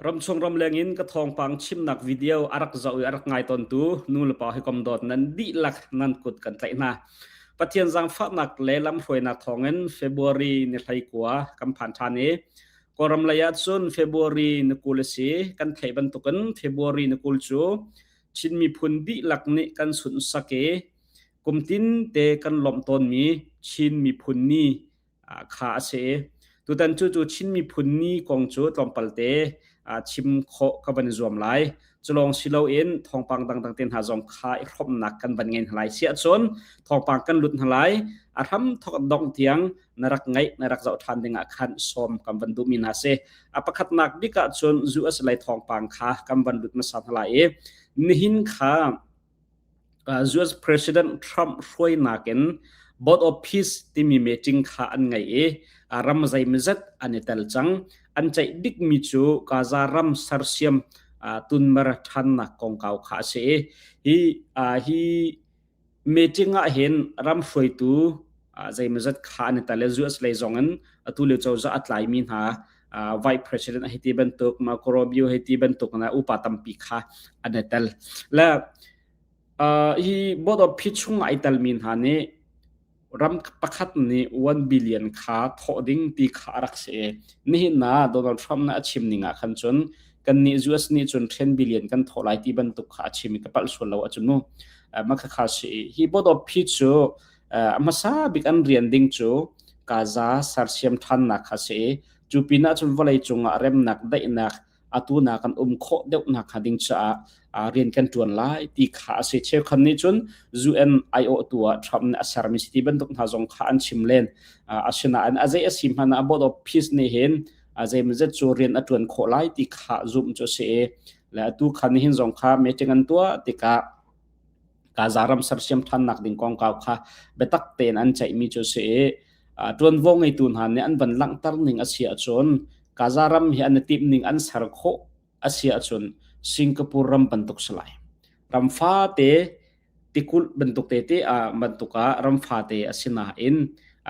Ramchung ramleng in ka thawngpang chimnak video a rak zoh i a rak ngai tawntu nu le pa hawikom dawt nan dihlak nan kut kan tlaih hna. Pathian zaangfahnak le lamhruainak thawngin February ni 19 kan phan ṭhan i Kawlram lei ah cun February ni 20 a si. Kan theih bantukin February ni 20 cu Chin miphun dihlak nih kan sunhsak i kum tinte kan lawmh tawnmi Chin Miphun Ni kha a si. Tutan cu cu Chin Miphun Ni kong cu tlawmpalte chim khawh ka van i zuam lai. Culawng si loin thawngpang dangdang te hna zong kha i hrawmnak kan van ngei hna lai. Si ahcun thawngpang kan lut hna lai. A hram thawk dongh tiang na rak ngaih na rak zoh ṭhan ding ah khan sawm kan van duhmi hna si. A pakhatnak bik ahcun US lei thawngpang kha kan van lut hmasa hna lai i nihin kha US President Trump hruainak in Board of Peace timi meeting kha an ngei i ram zeimawzat an i tel cang. An ceih bikmi cu Gaza ram sersiam tunmer ṭhannak kongkau kha a si i hi hi meeting ah hin ram hruaitu zeimawzat kha an i tel i US lei zong in atu lio cozah a tlaimi hna vice president hei ti bantuk Marco Rubio hei ti bantuk na upa tampi kha an i tel. Le hi board of peace chung ai telmi hna nih ram pakhat nih 1 billion kha thawh ding ti kha a rak si i nihin na Donald Trump na a chim ning ah khan cun kan nih US nih cun 10 billion kan thawh lai ti bantuk kha a chim i ka palh sual lo ahcun mu ma kha kha si hi board of peace cu a hmasa bik an rian ding cu Gaza sersiam ṭhannak kha si i cu pinah cun vawlei cungah remnak daihnak atu na kan um khawh deuhnak hnga ding caah rian kan ṭuan lai ti kha a si. Cheukhat nih cun UN aiawhtu ah Trump nih a sermi si ti bantuk hna zong kha an chim len. Asinain a zei a si hmanh ah Board of Peace nih hin zeimawzet cu rian a ṭuan khawh lai ti kha zumh cu a si i le atu kha nihin zong kha meeting an tuah tikah Gaza ram sersiam ṭhannak ding kongkau kha biatak tein an ceihmi cu a si i ṭuanvo ngeitu hna nih an van langhter ning a si ahcun Gaza ram hi an i timh ning an ser khawh a si ahcun Singapore ram bantuk si lai. Ram fate tikulh bantuk tete ah bantuk ah ram fate a si nain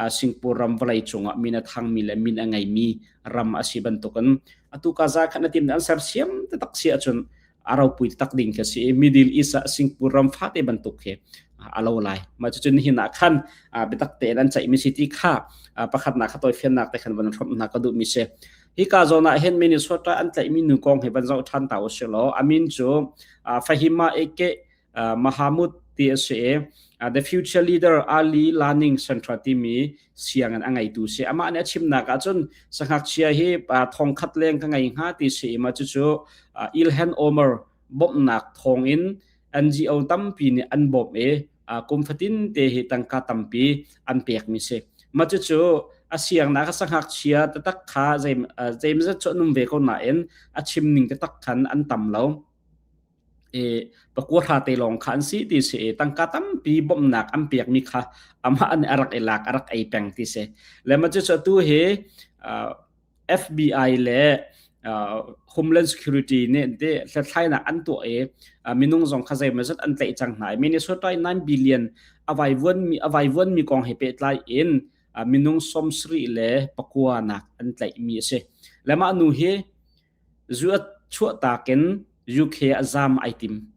Singapore ram vawlei cungah min a thangmi le min a ngeimi ram a si bantukin atu Gaza khan a tim an sersiam taktak si ahcun a ropui tak ding khi si Middle East ah Singapore ram fate bantuk khi a lo lai ma cucun hin ah khan biatak tein an ceih mi si ti kha pakhat nak kha toi fiannak te khan van hrom hna ka duh mi si hi ka zawn ah hin Minnesota an tlaih mi nu kong hi van zoh than ta usih law amin cu Fahima Eke Mahamud ti a si i The Future Leader Ali Learning Center timi sianginn a ngeitu si. Amah nih a chimnak ahcun sangakchia hi thongkhat leng ka ngei hnga ti si i mah cucu Ilhan Omar bawmhnak thawngin NGO tampi nih an bawmh i kum fatin te hi tangka tampi an pekmi si. Mah cucu a siangnak a sangakchia taktak kha zeimazat cu an um ve ko nain a chim ning taktak khan an tam lo. I pakua hra te lawng kha an si ti si i tangka tampi bawmhnak an pekmi kha amah an a rak i lak a rak ei peng ti si. Le mah cucu atu hi FBI le Homeland Security nih te hlathlainak an tuah i minung zong kha zeimawzat an tlaih cang hna i Minnesota i 9 billion a vaivuanmi a vaivuanmi kong he pehtlai in minung 79 nak an tlaihmi a si. Le mah nu hi Zu a chuahtak in UK ah zaam ai tim.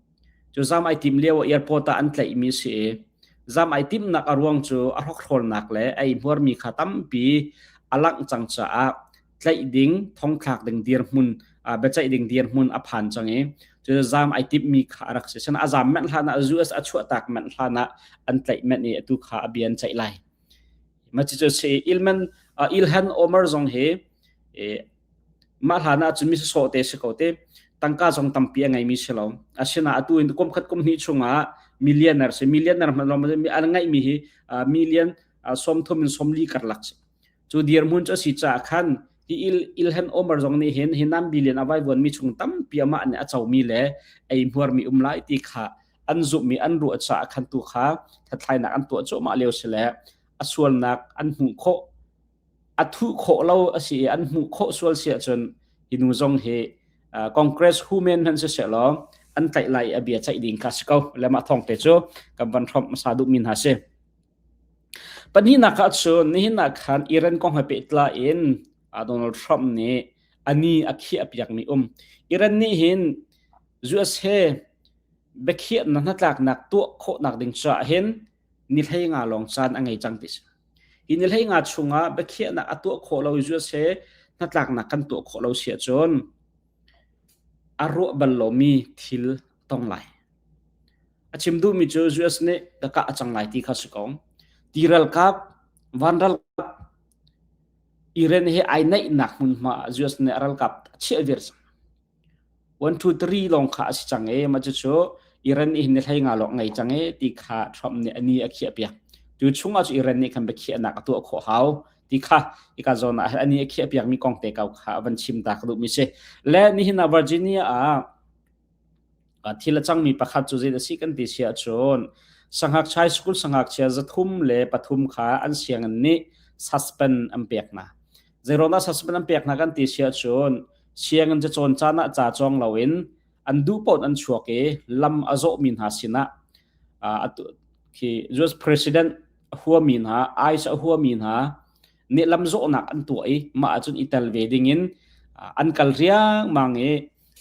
Cu zaam ai tim lio ah airport ah an tlaihmi a si i zaam ai timhnak a ruang cu a hrokhrawlnak le a eihmuarmi kha tampi a langh cang caah tlaih ding, thongthlak ding dirhmun, biaceih ding dirhmun a phan cang i cu zaam ai timhmi kha a rak si. Asinain a zaam manh hlan ah US a chuahtak manh hlan ah an tlaih manh i atu kha a bia an ceih lai. Mah cucu si Ilman, Ilhan Omar zong hi Mah hlan ah cun mi sawsawh te si ko te. Tangka zong tampi a ngeimi si lo. Asinain atu in kum khat kum hnih chungah millionaire si. Millionaire hmanh lawng an ngeihmi hi million 30 in 40 karlak si. Cu dirhmun cu a si caah khan hi Ilhan Omar zong nih hin hi nam billion a vaivuanmi chung tampi amah nih a comi le eihmuarmi um lai ti kha an zumhmi an ruah caah khan tu kha hlathlainak an tuah cuahmah lio si le a sualnak an hmuh khawh a thuh khawh lo a si i an hmuh khawh sual si ahcun hi nu zong hi Congress human hmanh siseh law an tlaih lai i a bia ceih ding kha si ko le mah thawng te cu kan van hrawmh hmasa duhmi hna si. Pahnihnak ah cun nihin ah khan Iran kong he pehtlai in Donald Trump nih Ani a khiah piakmi um. Iran nih hin US he biakhiahnak hnatlaknak tuah khawhnak ding caah hin ni 15 lawng caan a ngei cang ti si. Hi ni 15 chungah biakhiahnak a tuah khawh lo US he hnatlaknak kan tuah khawh lo si ahcun a ruah bal lomi thil tong lai. A chim duhmi cu US nih ka kah a cang lai ti kha si ko. Ti ralkap, van ralkap, Iran he ai naihnak hmunhma ah US nih a ralkap a chiah vir cang. 1 2 3 lawng kha a si cang i mah cucu Iran nih hin ni 15 lawng ngei cang i ti kha Trump nih a ni a khiah piak. Tu chung ah cu Iran nih khan biakhiahnak a tuah khawh hau ti kha hika zawn ah a ni a khiah piakmi kong te kau kha van chim ta ka duhmi si. Le nihin ah Virginia ah thil a cangmi pakhat cu zei a si kan ti si ahcun sangakchia high school sangakchia 303 kha an sianginn nih suspend an pek hna. Zeiruangah suspend an pek hna kan ti si ahcun sianginn cacawn caan ah ca cawng loin an duh paoh an chuak i lam a zawhmi hna sinah khi US president a huami hna ICE a huami hna nih lam zawhnak an tuah i mah ahcun i tel ve dingin an kal riangmang i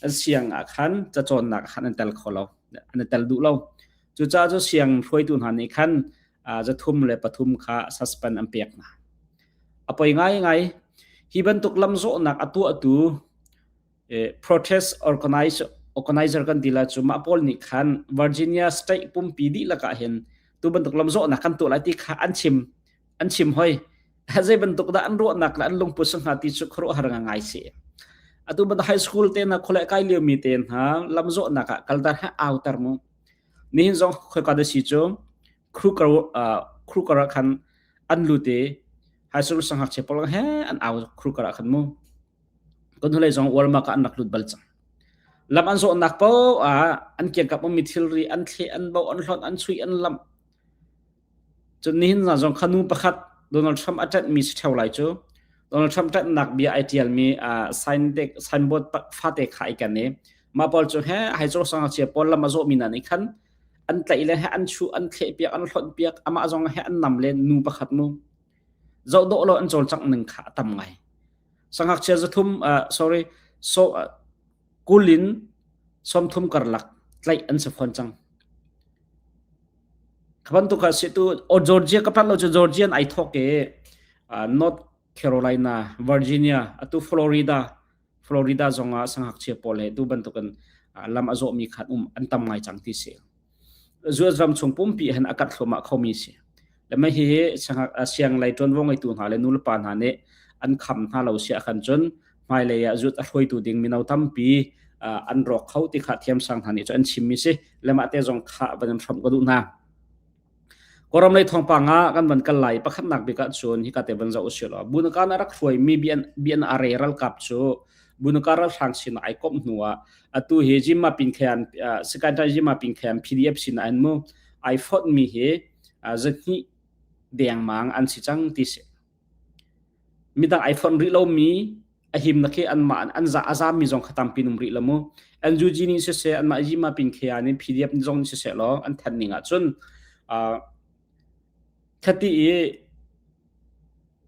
an siang ah khan cacawnnak ah khan an tel kho lo an i tel duh lo cucaah cu siang hruaitu hna nih khan 303 kha suspend an pek hna a poi ngaingai hi bantuk lamzawhnak a tuahtu protest organizer organizer kan ti la cu mah pawl nih khan Virginia state pumpi dihlak ah hin tu bantuk lamzawhnak kan tuah lai ti kha an chim an chim hoi zei bantuk dah an ruahnak le an lungput si hnga ti cu khuaruahhar ngai si atu bantuk high school te hna khole kai lio mi te hna lamzawhnak ah kaltar ha autar mu nihin zong khoika da si cu Kruger Kruger ah khan an lut i high school sangngakchia pawl he an au Kruger ah khan mu kan hnulei zong Walmart ah an rak lut bal cang lam an zawhnak paoh ah an kiangkap ummi thilri an thleh an bo an hlawt an chuih an lamh Cun nihin hna zong kha nu pakhat Donald Trump a ṭanhmi si ṭheo lai cu. Donald Trump ṭanhnak bia ai ṭialmi uh, signboard fate kha ai ken i mah pawl cu he hai cu sangachia pawl lam a zawhmi hna nih khan an tlaih le he an chuh an thleh piak an hlonh piak amah zong he an nam len nu pakhat mu zoh dawh lo an cawlcangh ning kha a tam ngai sangakchia 300 uh, sorry so uh, 20 in 30 karlak tlaih an si fawn cang Kha bantuk ah si tu Georgia ka phanh lo cu Georgia ai thawk i North Carolina, Virginia, atu Florida, Florida zongah sangakchia pawl he tu bantukin lam a zawhmi khan um an tam ngai cang ti si. US ram chung pumpi hin a kat thluahmah khomi si. Le mah hihi siang lei ṭuanvo ngeitu hna le nulepa hna nih an kham hna lo si ahkhan cun hmailei ah zut a hruaitu ding mino tampi an rawk kho ti kha thiamsang hna nih cu an chimmi si le mah te zong kha van in hramh ka duh hna. Kawlram lei thawngpang ah kan van kal lai pakhatnak bik ah cun hika te van zoh usih law Bunakan a rak hruaimi BNRA ralkap cu Bunaka ralhrang sin ai komh hnu ah atu hi Jimma Pinkhayan Sakaintai Jimma Pinkhayan PDF sin ah an mu ai fonh mi hi zahnih dengmang an si cang ti si. Midang ai fonh rih lomi a himnak hi anmah an za a zammi zong kha tampi um rih lo mu. NUG nih siseh anmah Yima Pinkhaya nih PDF zong nih siseh law an thanh ning ahcun khati i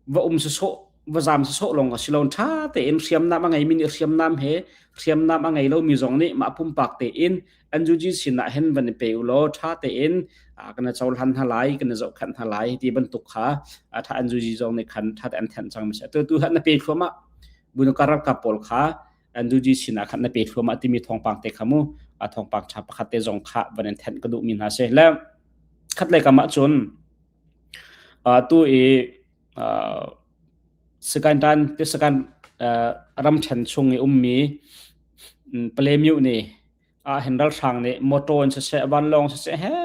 va um sawsawh va zam sawsawh lawng a si lo ṭha tein hriamnam a ngeimi nih hriamnam he hriamnam a ngei lomi zong nih mah pumpak tein NUG sinah hin van i pe u law ṭha tein kan i cohlan hna lai kan i zohkhenh hna lai ti bantuk kha ṭha NUG zong nih khan ṭha tein an thanh cang mi si tu tu na pe thluahmah bunukar ralkap pawl kha NUG sinah khan na pe thluahmah timi thawngpang te kha mu a thawngpang ṭha pakhat te zong kha van in thanh ka duhmi hna si le khat lei kam ah cun tu i Sakan Sakan ramṭhen chung i ummi Palemyu nih ah hin ralhrang nih motor in siseh vanlawng siseh he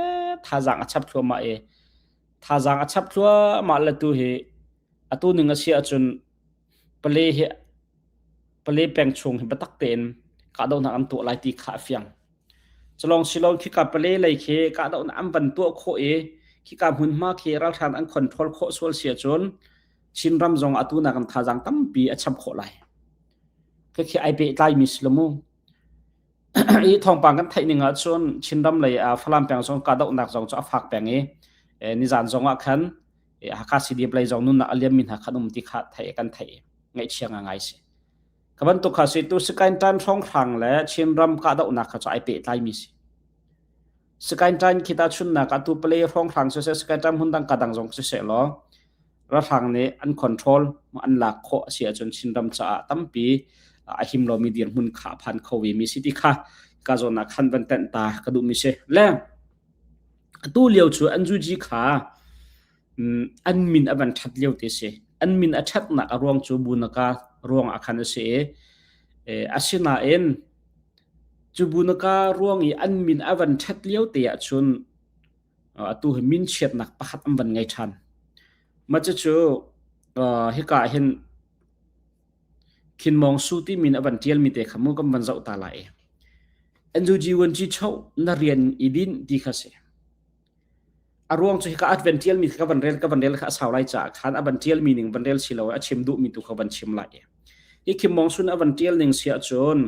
thazaang a chap thluahmah i thazaang a chap thluahmah le tu hi atu ning a si ahcun pale hi pale peng chung hi biatak tein kahdohnak an tuah lai ti kha a fiang. Culong silo khika pale lei khi kahdohnak an van tuah khawh i khika hmunhma khi ralhrang an control khawh sual si ahcun Chinram zong atu nak in thazaang tampi a chap khawh lai. Khikhi ai pehtlaimi si lo mu. Hi thawngpang kan theih ning ahcun Chinram lei ah Falam peng zong kahdohnak zong cu a fak peng i nizan zong ah khan Hakha CDF lei zong nunnak a liammi hna khan um ti kha theih kan theih ngaihchia ngai si. Ka bantuk kha si tu Sakaing Tan hrawnghrang le Chinram kahdohnak kha cu ai pehtlaimi si. Sakaing Tan khi tahchunhnak ah tu Palei hrawnghrang siseh Sakaing Tan hmun dang ka dang zong siseh law ralhrang nih an control an lak khawh a si ahcun Chinram caah tampi a him lomi dirhmun kha a phan kho ve mi si ti kha ka zawn ah khan van tenh ta ka duhmi si. Le atu lio cu an zuji kha an min a van ṭhat lio te si. An min a ṭhatnak a ruang cu bunaka ruang ah khan a si i asinain cu bunaka ruang i an min a van ṭhat lio te ahcun atu hi min chiatnak pakhat an van ngei ṭhan. Mah cucu hika ah hin Khin Mawng Su ti min a van ṭialmi te kha mu kan van zoh ta lai. NUG Wanci Choh na rian i dinh ti kha si. A ruang cu hika a van ṭialmi ka van rel ka van rel kha a sau lai caah khan a van ṭialmi ning van rel si lo a chim duhmi tu kha van chim lai. Hi Kim Mong Sun a van ṭial ning si ahcun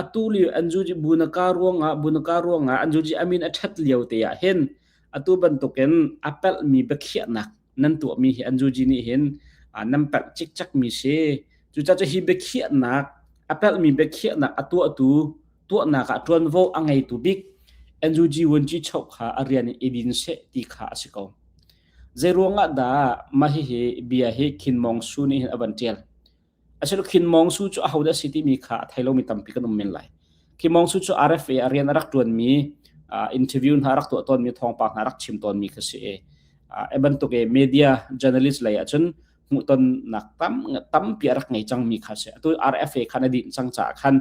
atu lio NUG bunaka ruangah bunaka ruangah NUG amin a ṭhat lio te ah hin atu bantukin a pelhmi biakhiahnak nan tuahmi hi NUG nih hin nan pelh cikcekmi si. Cucaah cu hi biakhiahnak a pelhmi biakhiahnak a tuahtu tuahnak ah ṭuanvo a ngeitu bik NUG Wunci Choh kha a rian in i din seh ti kha a si ko. Zei ruangah dah mah hihi bia hi Khin Mong Su nih hin a van ṭial? Asilo Khin Mong Su cu ahodah a si timi kha a thei lomi tampi kan um men lai. Khin Mong Su cu RFA a rian a rak ṭuanmi, interview hna a rak tuah tawnmi, thawngpang hna a rak chim tawnmi kha si i, e bantuk i media journalist lei ahcun hmuhtonnak tam tampi a rak ngei cangmi kha si. Atu RFA khan a dinh cang caah khan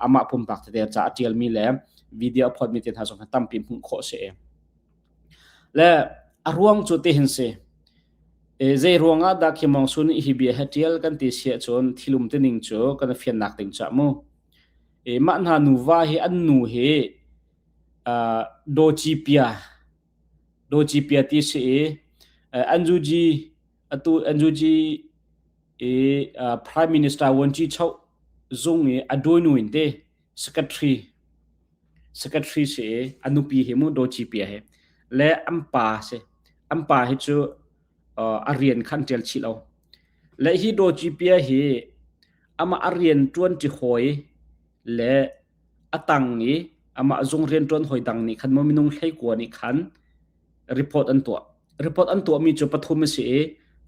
amah pumpak tete ca a ṭialmi le video a phawtmi te hna zong kha tampi hmuh khawh si. Le a ruang cu tihin si. E, zei ruangah dah khi Mong Sun hi bia he ṭial kan ti si ahcun thilum tining cu kan fiannak ding ca mu. E, mah hna nuva hi an nu hi uh, Doci Pia Doci Pia ti si i uh, NUG atu NUG i uh, Prime Minister Won Chi Chau zung i a duinu in te secretary secretary si i a nupi hi mu Doci Pia he le an pa si an pa hi cu uh, a rian khan ṭial chih lo le hi Doci Pia hi amah a rian ṭuan ṭi hawi le a tang i amah zung rian ṭuan hawi dang nih khan maw minung 19 nih khan report an tuah. Report an tuahmi cu pathum a si i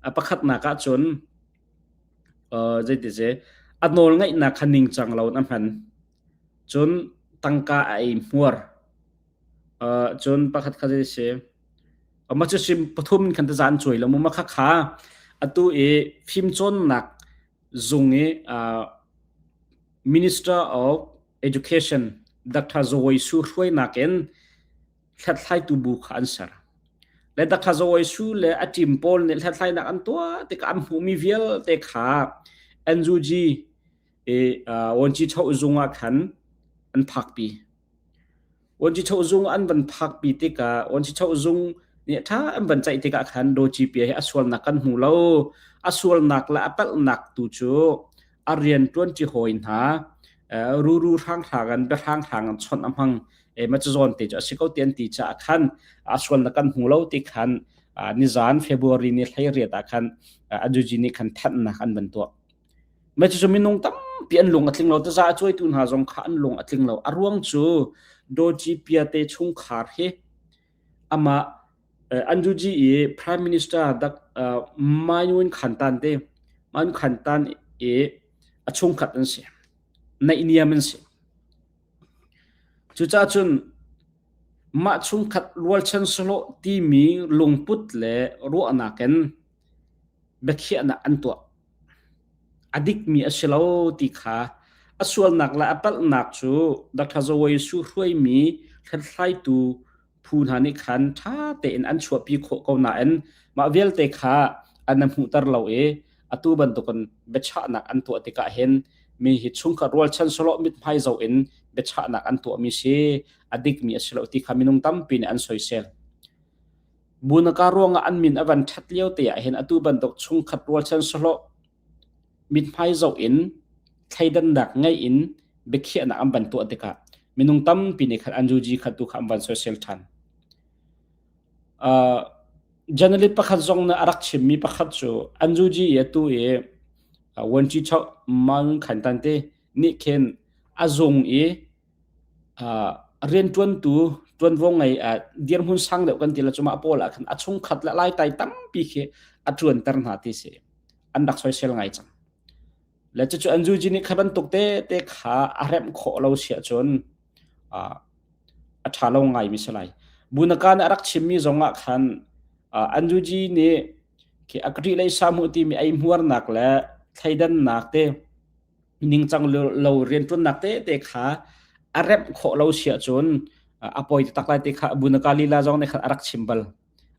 a pakhatnak ah cun uh, zeiti si a nawlngeihnak kha ningcang lo in a hman. Cun tangka a ei hmuar. Uh, cun pakhat kha zei si mah cu sim pathum in khan taza an cuai lo mu ma kha kha atu i fimcawnnak zung i uh, Minister of Education Dr. Zawai Su hruainak in hlathlaitu bu kha an ser. Le Dr. Zawai Su le a team pawl nih hlathlainak an tuah tikah an hmuhmi vialte kha NUG i uh, Wonchi Choh zung ah khan an phakpi. Wonchi Choh zung an van phakpi tikah Wonchi Choh zung nih ṭha an van ceih tikah khan Doci Pia hi a sualnak kan hmu lo. A sualnak le a palhnak tu cu a rian ṭuanṭi hawi hna ruru hranghrang an biahranghrang an chawnh a hmang ma cu zawn te cu a si ko ti an ti caah khan a sualnak kan hmu lo ti khan nizan February ni 18 ah khan ajuji nih khan thanhnak an van tuah. Ma cu minung tampi an lung a tling lo taza a cuaitu hna zong kha an lung a tling lo a ruang cu Doji Piate chungkhar hi amah NUG i Prime Minister dak Mayun Khantan te Mayun Khantan i a chungkhat an si naihniam an si cucaah cun mah chungkhat rualchan sahlawh timi lungput le ruahnak in biakhiahnak an tuah a dikmi a si lo ti kha a sualnak le a palhnak cu Dr. Zawei Su hruaimi hlathlaitu phu hna nih khan ṭha tein an chuahpi khawh ko nain mah vialte kha an hmuhter lo i atu bantukin biachahnak an tuah tikah hin mi hi chungkhat rualchan sawlawh mithmai zoh in biachahnak an tuahmi si a dikmi a si lo ti kha minung tampi nih an soisel. Bunaka ruangah an min a van ṭhat lio te ah hin atu bantuk chungkhat rualchan sawlawh mithmai zoh in thleidannak ngei in biakhiahnak an van tuah tikah minung tampi nih khan an zuji kha tu kha an van soisel ṭhan. Uh, journalist pakhat zong nih a rak chimmi pakhat cu an zuji i atu i Vuanci Choh Maung Khan Tan te nih khin a zung i rianṭuantu ṭuanvo ngei dirhmun sang deuh kan ti le cuma pawl ah khan a chungkhat le laitai tampi khi a ṭuanter hna ti si. An rak soisel ngai cang. Le cucu an zuji nih kha bantuk te te kha a remh khawh lo si ahcun a ṭha lo ngaimi si lai. Bunaka nih a rak chimmi zong ah khan an zuji nih khi a kri lei sa hmuh timi ei hmuarnak le thleidannak te ningcang lo rianṭuannak te te kha a remh khawh lo si ahcun a poi tak lai te kha Bunaka lila zong nih khan a rak chim bal.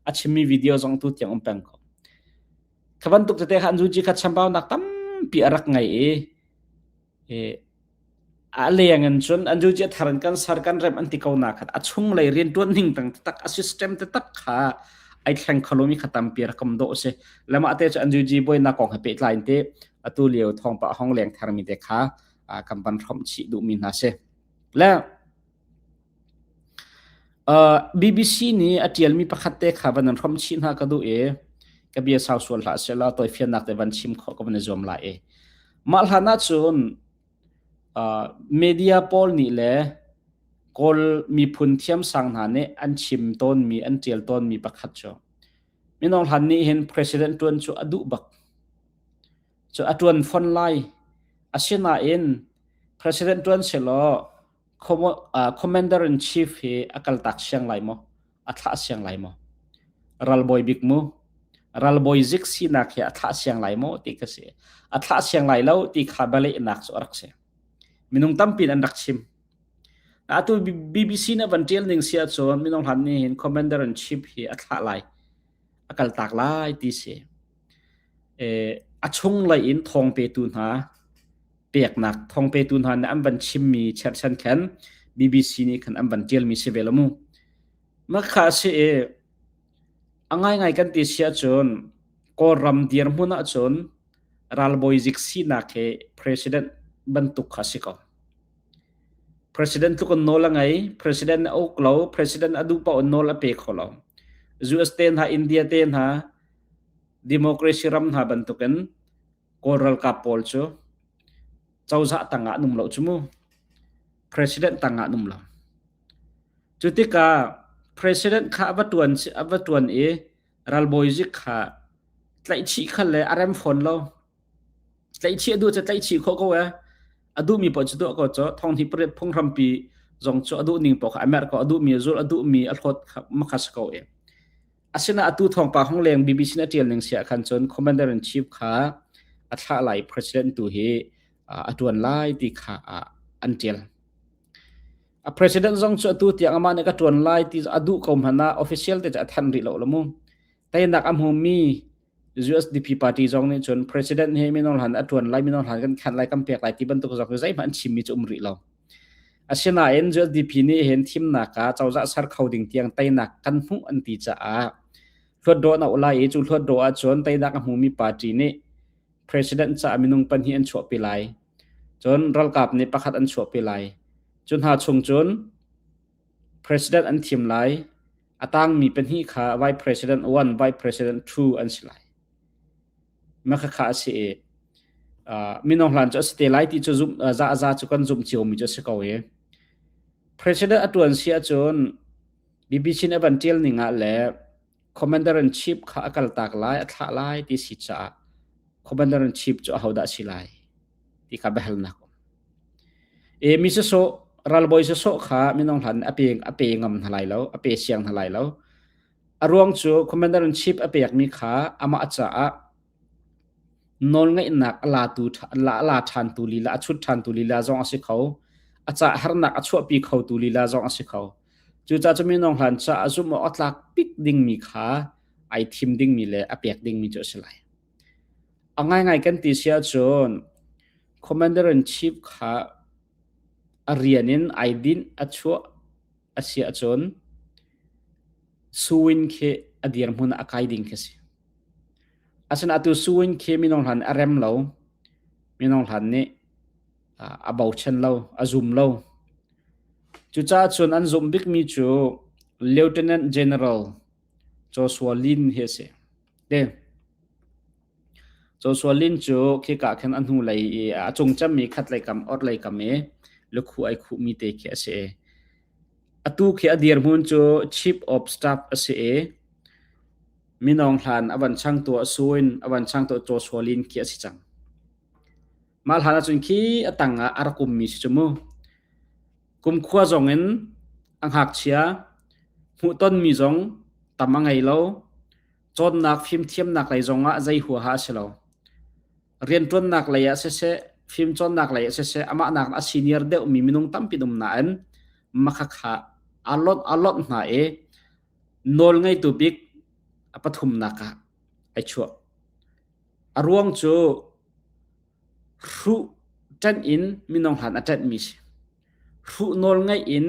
A chimmi video zong tu tiang um peng ko. Kha bantuk tete kha an zuji kha chambaunak tampi a rak ngei i a leng in cun an zuji a thar in kan ser kan rem an ti ko na khan a chunglei riantuan ning tang tak a system te tak kha ai thleng kholomi kha tampi rak kam dawh si lama te cu an zuji boina kong he pehtlai in te atu lio thawngpa hong leng thermi te kha kan van hrom chih duhmi hna si le BBC nih a ṭialmi pakhat te kha van in hrawmh chih hna ka duh i ka bia sau sual hlah sehlaw tawifiannak te van chim khawh ka van i zuam lai i mah hlan ahcun media pawl nih le Kawl miphun thiamsang hna nih an chim tawnmi an ṭial tawnmi pakhat cu Minung hlan nih hin president ṭuan cu a duh bak. Cu a ṭuan fon lai. Asinain president ṭuan sehlaw Commander in Chief hi a kaltak siang lai maw? A thlah siang lai maw? Ralbawi bik mu? Ralbawi zik sinak hi a thlah siang lai maw ti ka si. A thlah siang lai lo ti kha bialehnak cu a rak si. Minung tampi an rak chim. Atu BBC na van ṭial ning si ahcun minung hlan nih hin Commander in Chief hi a thlah lai, a kaltak lai ti si. A chunglei in thawng petu hna peknak thawngpetu hna nih an van chimmi cherhchan khan BBC nih khan an van ṭialmi si ve lo mu. Mah kha a si i a ngaingai kan ti si ahcun Kawlram dirhmun ahcun ralbawi zik sinak hi president bantuk kha a si ko. President tluk in nawl a ngei, president a uk lo, president a duh paoh in nawl a pe kho lo. US te hna, India te hna, democracy ram hna bantukin Kawl ralkap pawl cu cozah tangah an um lo cu mu. President tangah an um lo. Cu tikah president kha a va ṭuan a va ṭuan i ralbawi zik kha tlaihchih kha le a rem fawn lo. Tlaihchih a duh cu tlaihchih khawh ko ee. A duhmi paoh cu tuah ko cu thonghnih pariat phunghrampi zong cu a duh ning paoh kha a merh ko a duhmi a zulh a duhmi a hlawt kha makha si ko ee. Asinain atu thawngpang hong leng BBC na ṭial ning si ah khan cun Commander in Chief kha a thlah lai President tu hi a ṭuan lai ti kha an ṭial. A president zong cu atu tiang amah nih ka ṭuan lai ti a duh ko hmanh ah official te cu a thanh rih lo lo mu. Teinak a hmumi USDP party zong nih cun president hi minung hlan a ṭuan lai minung hlan kan khan lai kan pek lai ti bantuk zong cu zeihmanh an chimmi cu um rih lo. Asinain USDP nih hin thimnak ah cozah ser kho ding tiang teinak kan hmuh an ti caah hluatdaw an auh lai i cu hluatdaw ahcun teinak a hmumi party nih president caah minung pahnih an chuahpi lai. Cun ralkap nih pakhat an chuahpi lai. Cu hna chung cun president an thim lai. A tangmi pahnih kha vice president 1, vice president 2 an si lai. Makhakha a si i minung hlan cu a si te lai ti cu zumh za a za cu kan zumh ciomi cu a si ko i president a ṭuan si ahcun BBC nih a van ṭial ning ah le commander in chief kha a kaltak lai a thlah lai ti si caah commander in chief cu ahodah a si lai ti kha biahalnak um. E mi sawsawh ralbawi sawsawh kha minung hlan a pe a pe ngam hna lai lo a pe siang hna lai lo A ruang cu commander in chief a pekmi kha amah caah nawlngeihnak a latu a la ṭhantu lila a chut ṭhantu lila zong a si kho. A ca harnak a chuahpi khotu lila zong a si kho. Cucaah cu minung hlan caah zumh awk a tlak bik dingmi kha ai thim dingmi le a pek dingmi cu a si lai. A ngaingai kan ti si ahcun commander in chief kha a rian in ai dinh a chuah a si ahcun Suwin khi a dirhmun ah a kai ding khi si. Asinain atu Suwin khi minung hlan a rem lo. Minung hlan nih a bochan lo, a zum lo. Cucaah cun an zumh bikmi cu Lieutenant General Joshua Lin hi a si. Te. Joshua Lin cu khika khin a hnulei i a cung cemmi khatlei kam orhlei kam i lukhuh ai khuhmi te khi a si. Atu khi a dirhmun cu Chief of Staff a si i minawng hlan a van changtu ah Suin a van changtu ah Joshua Lin khi a si cang. Mah hlan ahcun khi a tang ah a rak ummi si cu mu. Kumkhua zong in a ngakchia hmuhtonmi zong tam a ngei lo. Cawnnak fimthiamnak lei zong ah zei huaha a si lo. Rianṭuannak lei ah siseh, fimcawnnak lei ah siseh, amah nakin a senior deuhmi minung tampi an um nain makhakha aa lonh aa lonh hna i nawl ngeitu bik a pathumnak ah ai chuah. A ruang cu hruh ṭanh in minung hlan a ṭanhmi si. Hruh nawl ngeih in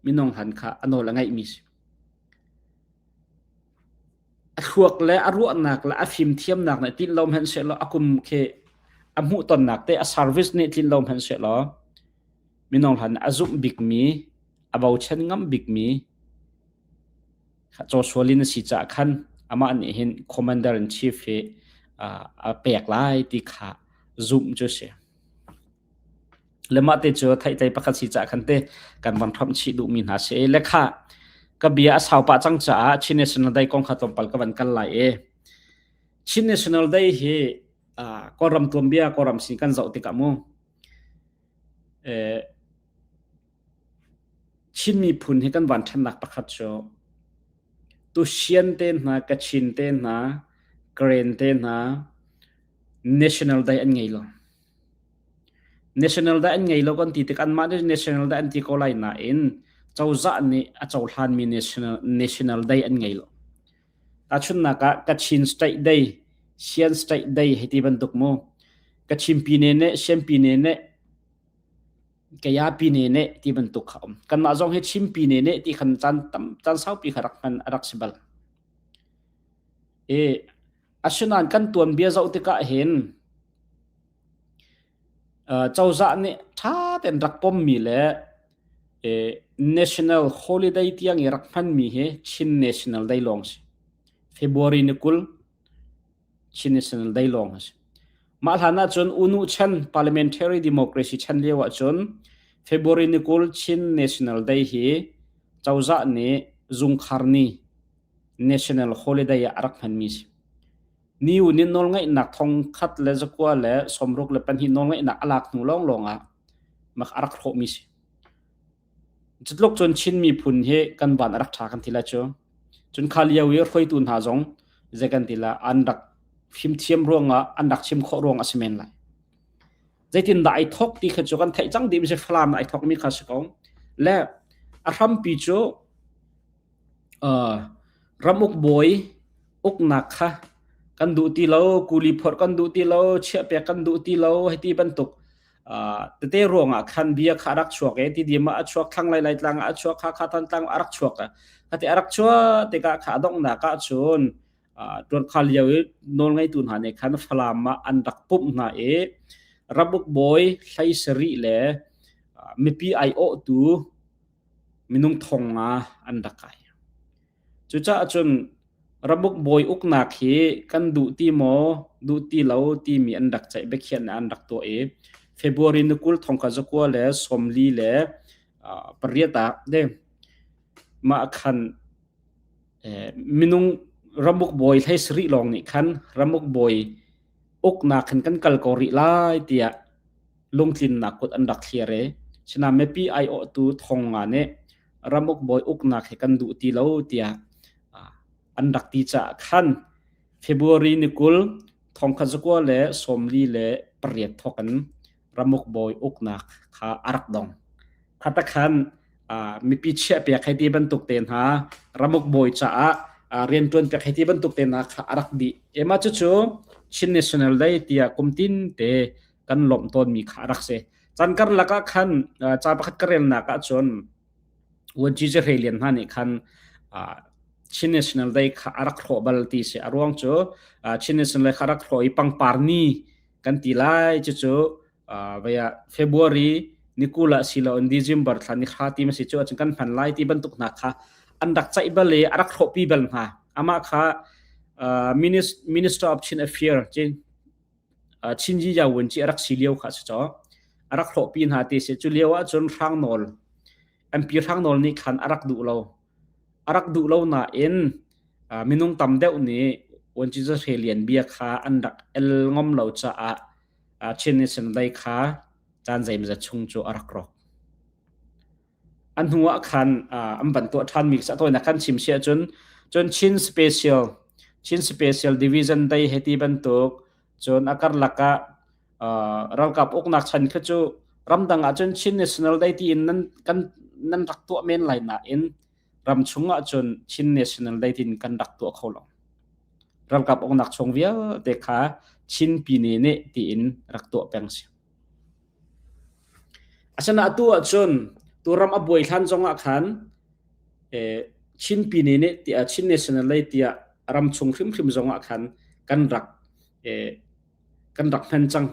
minung hlan kha a nawl a ngeihmi si. A thluak le a ruahnak le a fimthiamnak nih tlinh lo hmanh sehlaw a kum khi a hmuhtonnak te a service nih tlinh lo hmanh sehlaw minung hlan a zumh bikmi a bochan ngam bikmi Joshua Lin a si caah khan amah nih hin commander in chief hi a pek lai ti kha zumh cu si. Le mah te cu theihtlei pakhat si caah khan te kan van hramh chih duhmi hna si. Le kha ka bia a sau pah cang caah Chin National Day kong kha tlawmpal ka van kal lai i Chin National Day hi Kawlram tuanbia Kawlram sin kan zoh tikah mu Chin miphun hi kan van ṭhannak pakhat cu Tusian te hna, Kachin te hna, Karen te hna National Day an ngei lo. National Day an ngei lo kan ti tik anmah nih National Day an ti ko lai nain cozah nih a cohlanmi National, National Day an ngei lo. Tahchunhnak ah Kachin State Day, Sian State Day hei ti bantuk mu. Kachin Pine nih Sian Pine nih Kaya Pine nih ti bantuk kha um. Kanmah zong hi Chin Pine nih ti khan caan tam caan saupi kha rak hman a rak si bal. I asinain kan tuanbia zoh tikah hin cozah nih ṭha tein rak pommi le national holiday tiang i rak hmanmi hi Chin National Day lawng si. February ni 20 Chin National Day lawng a si. Mah hlan ahcun UNU chan parliamentary democracy chan lio ahcun February ni 20 Chin National Day hi cozah nih zungkhar ni national holiday ah a rak hmanmi si. Niu nih nawlngeihnak 1962 nawlngeihnak a lak hnu lawnglawng ah mak a rak hrawhmi si. Cutluk cun Chin miphun hi kan van a rak ṭha kan ti lai cu. Cun kha lio i hruaitu hna zong zei kan ti la an rak fimthiam ruangah an rak chim khawh ruang a si men lai. Zeitindah ai thawk ti kha cu kan theih cang dih mi si Falam ai thawkmi kha si ko. Le a hrampi cu Ramuk bawi uknak kha kan duh ti lo, kuli phorh kan duh ti lo, chiahpek kan duh ti lo hei ti bantuk tete ruangah khan bia kha a rak chuak i Tidim ah a chuak, thlanglei Laitlang ah a chuak, Hakha Thantlang ah a rak chuak. Khati a rak chuah tikah kha a donghnak ah cun ṭuankhal lio i nawlngeitu hna nih khan Falam ah an rak pumh hna i ramuk bawi hlei sarih le mipi aiawhtu minung 5,000 an rak kai. Cucaah cun ramuk bawi uknak hi kan duh ti maw, duh ti lo timi an rak ceih biakhiahnak an rak tuah i February ni 20 1948 ah de mah khan minung ramuk bawi hlei sarih lawng nih khan ramuk bawi uknak khan kan kal ko rih lai tiah lungtlinnak kut an rak thlir i sinain mipi aiawhtu 5,000 nih ramuk bawi uknak hi kan duh ti lo tiah an rak ti caah khan February ni 20 1948 thawk in ramuk bawi uknak kha a rak dong. Khata khan mipi chiahpiak hei ti bantuk te hna ramuk bawi caah rianṭuan piak hei ti bantuk te hna kha a rak dih. Ema cucu Chin National Day tiah kum tin te kan lawmh tawnmi kha a rak si. Caan karlak ah khan ca pakhat ka relnak ahcun Vuanci Hrei Lian hna nih khan Chin National Day kha a rak hrawh bal ti si. A ruang cu Chin National Day kha a rak hrawh i pangpar ni kan ti lai cucu vaya February ni 20 ah si loin December thla ni hra ti ma si cu ahcun kan hman lai ti bantuk hna kha an rak ceih bal i a rak hrawhpi bal hna. Amah kha Minister of Chin Affairs Chin. Chin Yi Vuanci a rak si lio kha a si caw. A rak hlawhpi hna ti si. Cu lio ahcun Hrang Nawl, MP Hrang Nawl nih khan a rak duh lo. A rak duh lo nain minung tam deuh nih Vuanci Za Hre Lian bia kha an rak el ngam lo caah Chin Nation Day kha caan zeimawzat chung cu a rak rawk. An hnu ah khan an van tuah ṭhanmi a tawinak kan chim si ahcun cun Chin Special Chin Special Division Day he ti bantuk cun a karlak ah ralkap uknak chan kha cu ramdang ah cun Chin National Day tiin nan kan nan rak tuah men lai nain ramchung ah cun Chin National Day tiin kan rak tuah kho lo. Ralkap uknak chung vialte kha Chin Pine nih tiin rak tuah peng si. Asinain atu ahcun turam a buai hlan zongah khan Chin Pyine nih tiah Chin National lei tiah ramchung hrimhrim zongah khan kan rak kan rak hman cang.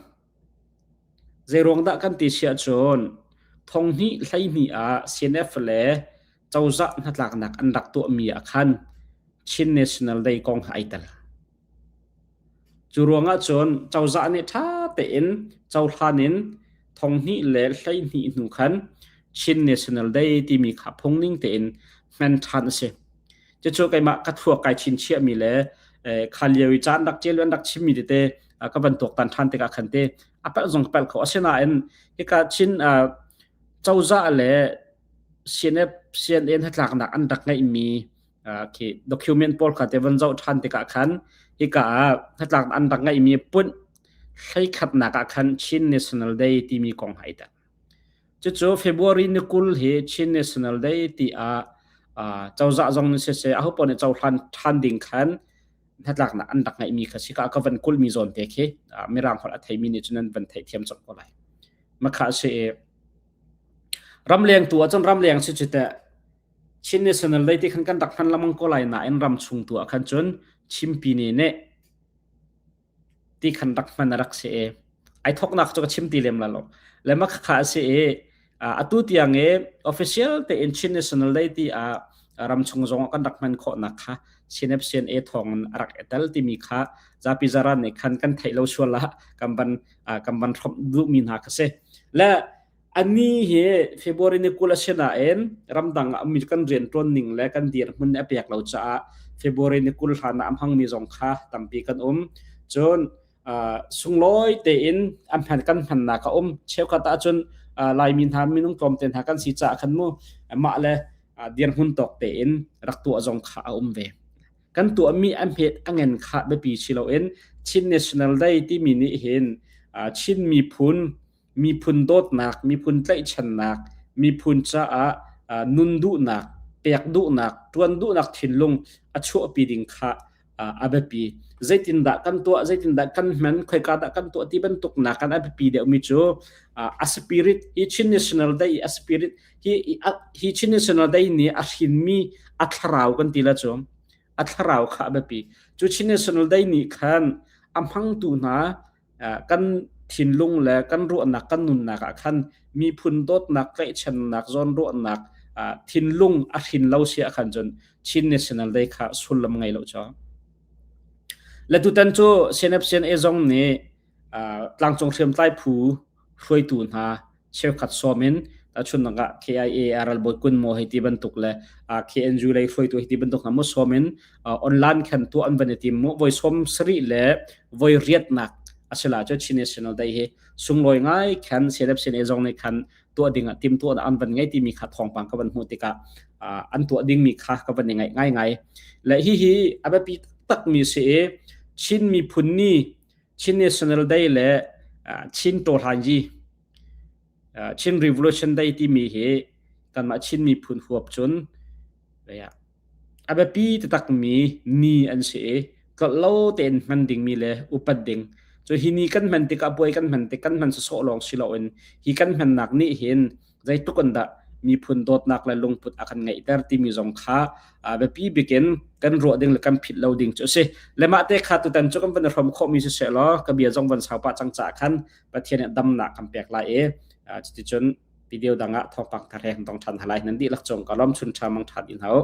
Zeiruang dah kan ti si ahcun thonghnih 12 ah CNF le cozah hnatlaknak an rak tuahmi ah khan Chin National Day kong kha ai tel. Cu ruangah cun cozah nih ṭha tein cohlan in 2012 hnu khan Chin National Day timi kha phungning tein hman ṭhan a si. Cucu keimah ka thluak kai chinchiahmi le kha lio i caan rak ṭial an rak chimmi tete ka van tuaktan ṭhan tikah khan te a palh zong ka palh kho. Asinain hika Chin cozah le CNF CNA hnatlaknak an rak ngeihmi khi document pawl kha te van zoh ṭhan tikah khan hika ah hnatlak an rak ngeihmi punh hleikhatnak ah khan Chin National Day timi kong hai tel. Cucu February ni 20 hi Chin National Day ti ah cozah zong nih siseh aho paoh nih cohlan ṭhan ding khan hnatlaknak an rak ngeihmi kha si ka ka van kulhmi zawn te khi mirang holh a theimi nih cun an van theihthiam colh ko lai. Makha si i ramleng tu ahcun ramleng si cu teh Chin National Day ti khan kan rak hman lengmang ko lai nain ram chung tu ah khan cun Chimpine nih ti khan rak hman a rak si i ai thawknak cu ka chim ti lem la lo. Le mah khakha a si i atu tiang i official tein Chin National Day ti ah ram chung zong ah kan rak hman khawhnak kha CNFCNA thawng in a rak i tel timi kha zapi zaran nih khan kan theih lo sual ah kan van kan van hrawmh duhmi hna kha si. Le Ani hi February ni 20 a si nain ramdang ah ummi kan rianṭuan ning le kan dirhmun nih a pek lo caah February ni 20 hlan ah a hmangmi zong kha tampi kan um. Cun sunglawi tein an hman kan hmannak a um. Cheukhat ahcun Laimi hna minung tlawmte hna kan si caah khan mu mah le dirhmun tawk tein rak tuah zong kha a um ve. Kan tuahmi a hmet a ngen kha biapi si loin Chin National Day timi nih hin Chin miphun miphun dawtnak, miphun tlaihchannak, miphun caah nun duhnak, pek duhnak, ṭuan duhnak thinlung a chuahpi ding kha a biapi. Zeitindah kan tuah, zeitindah kan hman, khoika dah kan tuah ti bantuk nak kan a biapi deuhmi cu a spirit hi Chin National Day a spirit hi hi Chin National Day nih a hrinmi a thlarau kan ti la cu a thlarau kha a biapi. Cu Chin National Day nih khan a hmangtu hna kan thinlung le kan ruahnak kan nunnak ah khan miphun dawtnak tlaihchannak zawnruahnak thinlung a hrin lo si ah khan cun Chin National Day kha sullam ngei lo cho le tutan cu CNF CNA zong nih tlangcung hriamtlai phu hruaitu hna cheukhat sawm in tahchunhnak ah KIA ralbawi kun maw hei ti bantuk le KNU lei hruaitu hei ti bantuk hna mu sawm in online khan tuah an van i tim mu voi sawm sarih le voi riatnak asila cu Chin National Day hi sunglawi ngai khan CNF CNA zong nih khan tuah ding ah tim tuah an van ngei timi kha thawngpang ka van hmuh tikah an tuah ding mi kha ka van i ngaih ngai ngai le hi hi a biapi tak mi si i Chin miphun ni Chin National Day le Chin Tawhlanyi Chin Revolution Day timi hi kanmah Chin miphun huap cun a biapi taktakmi ni an si i tlolh lo tein hman dingmi le upat ding. Cu hi ni kan hman tikah puai kan hman tik kan hman sawsawh lawng si loin hi kan hmannak nih hin zeitluk in dah miphun dawtnak le lungput a kan ngeihter timi zong kha biapi bikin kan ruah ding le kan phit lo ding cu a si. Le mah te kha tutan cu kan van i hrom khawhmi si seh law ka bia zong van sau pah cang caah khan Pathian nih damnak kan pek lai i cuticun video dang ah thawngpang thar he kan tong ṭhan hna lai. Nan dihlak cung ka lawm chun ṭha mang ṭha dih hna u.